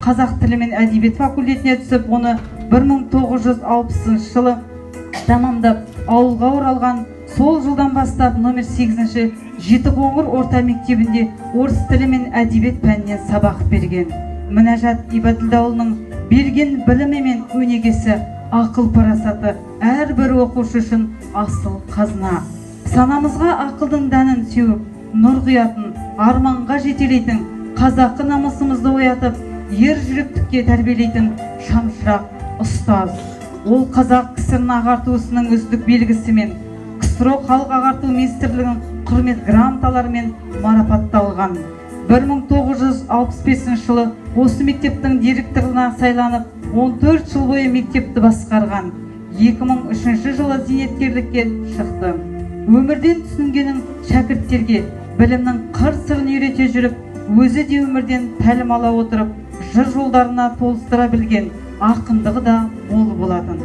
Қазақ тілі мен әдебиет факультетіне түсіп, оны 1960 жылы тамамдап, ауылға оралған. Сол жылдан бастап номер 8 Жетіқоңыр орта мектебінде орыс тілі мен әдебиет пәнінен сабақ берген. Мінәжат Ибаділдаұлының берген білімі мен өнегесі, ақыл парасаты әрбір оқушы үшін асыл қазына. Санамызға ақылдың дәнін сеуіп, нұр құятын, арманға жетелейтін, қазақы намысымызды оятып, ер жүректікке тәрбиелейтін шамшырақ ұстаз. Ол Қазақ КСР ағарту ісінің үздік белгісімен, КСРО халық ағарту министрлігінің құрмет грамоталарымен марапатталған. 1965 жылы осы мектептің директорына сайланып, 14 жыл бойы мектепті басқарған. 2003 жылы зейнеткерлікке шықты. Өмірден түсінгенін шәкірттерге білімнің қыр сырын үйрете жүріп, өзі де өмірден тәлім ала отырып, жыр жолдарына толыстыра білген, ақындығы да мол болатын.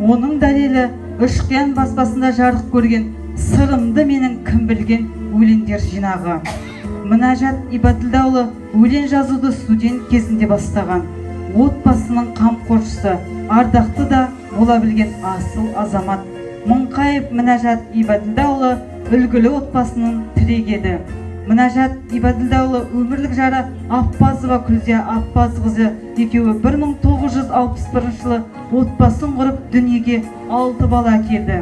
Оның дәлелі – Үшқиян баспасында жарық көрген «Сырымды менің кім білген» өлеңдер жинағы. Мінәжат Ибаділдаұлы өлең жазуды студент кезінде бастаған. Отбасының қамқоршысы, ардақты да бола білген асыл азамат Мыңқаев Мінәжат Ибаділдаұлы үлгілі отбасының тірегі еді. Мінәжат Ибаділдаұлы өмірлік жары Аппазова Күлзия Аппазқызы екеуі 1961 жылы отбасын құрып, дүниеге алты бала әкелді.